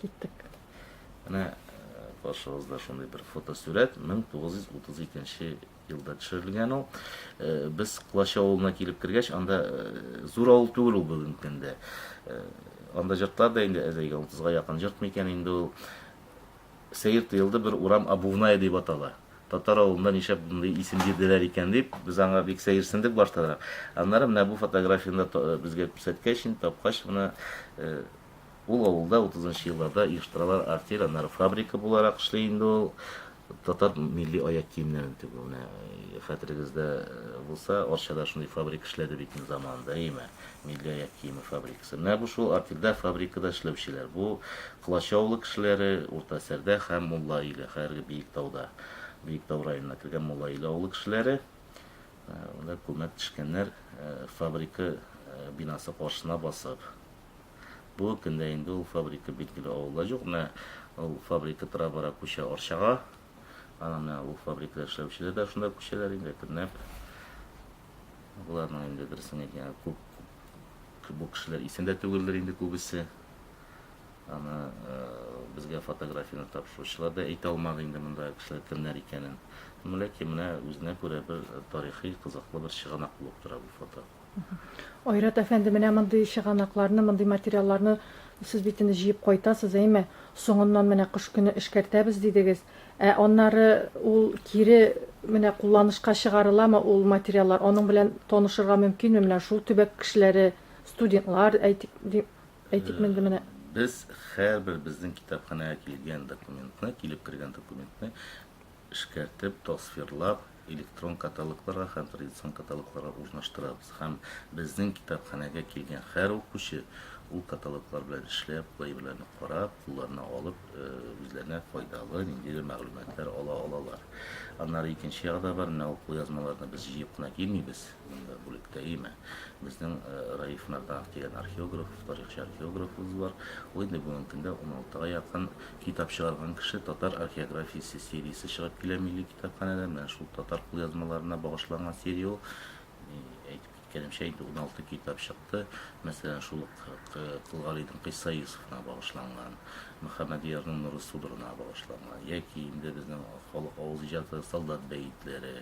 Киттек. Менә каршыгызда шундый бер фотосурәт, 1932 елда төшерелгән ул. Без Кылач авылына килеп кергәч, анда зур авыл түгел ул бүгенге көндә. Анда җортлар да инде әзәйгән, 30-га якын җорт микән инде ул. Сәер тоелды, бер урам Обувная дип атала. Татар авылында нишләп мондый исем бирделәр икән дип, без аңа бик сәерсендек баштарак. Аннары менә бу фотографияне безгә күрсәткәч, инде тапкач, менә ул авылда 30 нчы елларда оештыралар артель, аннары фабрика буларак эшли инде ул. Татар милли аяк киемнәрен тегү. Менә хәтерегездә булса, Арчада шундый фабрика эшләде бит инде заманында, әйеме? Милли аяк киеме фабрикасы. Менә бу шул артельдә, фабрикада эшләүчеләр. Бу Кылачы авылы кешеләре, Урта Сәрдә һәм Мулла Иле, хәзерге Биектауда, Биектау районына кергән Мулла Иле авылы кешеләре. Монда күмәк төшкәннәр фабрика бинасы каршына басып. Бу көндә инде ул фабрика билгеле авылда юк. Менә ул фабрика тора-бара күчә Арчага. Аның менә ул фабрикада эшләүчеләр дә шунда күчәләр инде әкренләп. Боларның инде дөресен әйткәндә күп бу кешеләр исендә түгелдер инде күбесе. Аны безгә фотографияне тапшыручылар да әйтә алмады инде монда кешеләр кемнәр икәнен. Ләкин менә үзенә күрә бер тарихи кызыклы бер чыганак булып тора бу фото. Айрат әфәнде, менә мондый чыганакларны, мондый материалларны сез бит инде җыеп кайтасыз, әйме? Соңыннан менә кыш көне эшкәртәбез дидегез. Ә аннары ул кире менә кулланышка чыгарыламы ул материаллар? Аның белән танышырга мөмкинме? Менә шул төбәк кешеләре, студентлар, әйтик, әйтик инде менә. Без һәрбер безнең китапханәгә килгән документны, килеп кергән документны эшкәртеп, тасвирлап, электрон каталогларга һәм традицион каталогларга урнаштырабыз. Һәм безнең китапханәгә килгән һәр укучы ул каталоглар белән эшләп, ул әйберләрне карап, кулларына алып, үзләренә файдалы ниндидер мәгълүматлар ала алалар. Аннары икенче ягы да бар, менә ул кулъязмаларны без җыеп кына килмибез, монда бүлектә, әйеме? Безнең Раиф Мәрданов дигән археограф, тарихчы археографыбыз бар. Ул инде бүгенге көндә уналтыга якын китап чыгарган кеше, татар археографиясе сериясе чыгып килә Милли китапханәдә. Менә шул татар кулъязмаларына багышланган серия ул. Әйтеп киткәнемчә, инде 16 китап чыкты. Мәсәлән, шул ук Кол Галинең Кыйсса Йосыфына багышланган, Мөхәммәдьярның Нуры Судырына багышланган, яки инде безнең халык авыз иҗаты солдат бәетләре,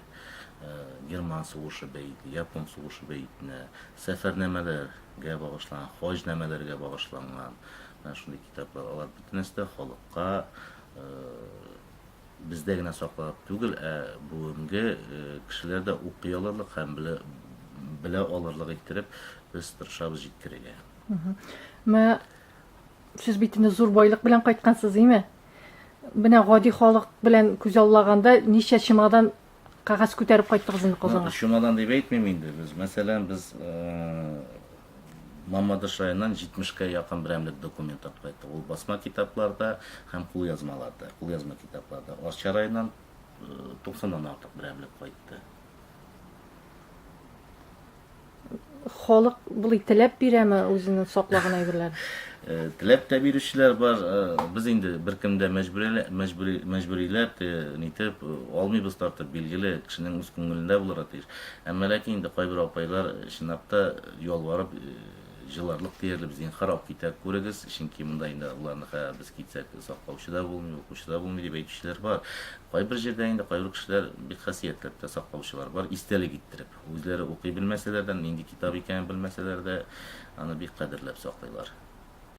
герман сугышы бәете, япон сугышы бәетенә, сәфәрнамәләргә багышланган, хаҗнамәләргә багышланган менә шундый китаплар. Алар бөтенесе дә халыкка бездә генә сакланып түгел, ә бүгенге кешеләр дә укый алырлык һәм белә, белә алырлык иттереп без тырышабыз җиткерергә. Менә сез бит инде зур байлык белән кайткансыз, име? Менә гади халык белән күзаллаганда ничә чемодан кәгазь күтәреп кайттыгыз инде Казанга? Чемодан дип әйтмим инде без. Мәсәлән, без Мамадыш районыннан 70 кә якын берәмлек документ алып кайттык. Ул басма китапларда һәм кулъязмаларда, кулъязма китапларда. Арча районыннан 90 нан артык берәмлек кайтты. Халык болай теләп бирәме үзенең саклаган әйберләрен? Теләп тә бирүчеләр бар. Без инде беркем дә мәҗбүриләп, нитеп алмыйбыз тартып, билгеле, кешенең үз күңелендә булырга тиеш. Әмма ләкин инде кайбер апайлар чынлап та ялварып җыларлык диярлек, зинһар алып китә күрегез, чөнки монда инде боларны хәзер без китсәк саклаучы да булмый, укучы да булмый дип әйтүчеләр бар. Кайбер җирдә инде кайбер кешеләр бик хасиятләп тә саклаучылар бар, истәлек иттереп. Үзләре укый белмәсәләр дә, нинди китап икәнен белмәсәләр дә, аны бик кадерләп саклыйлар.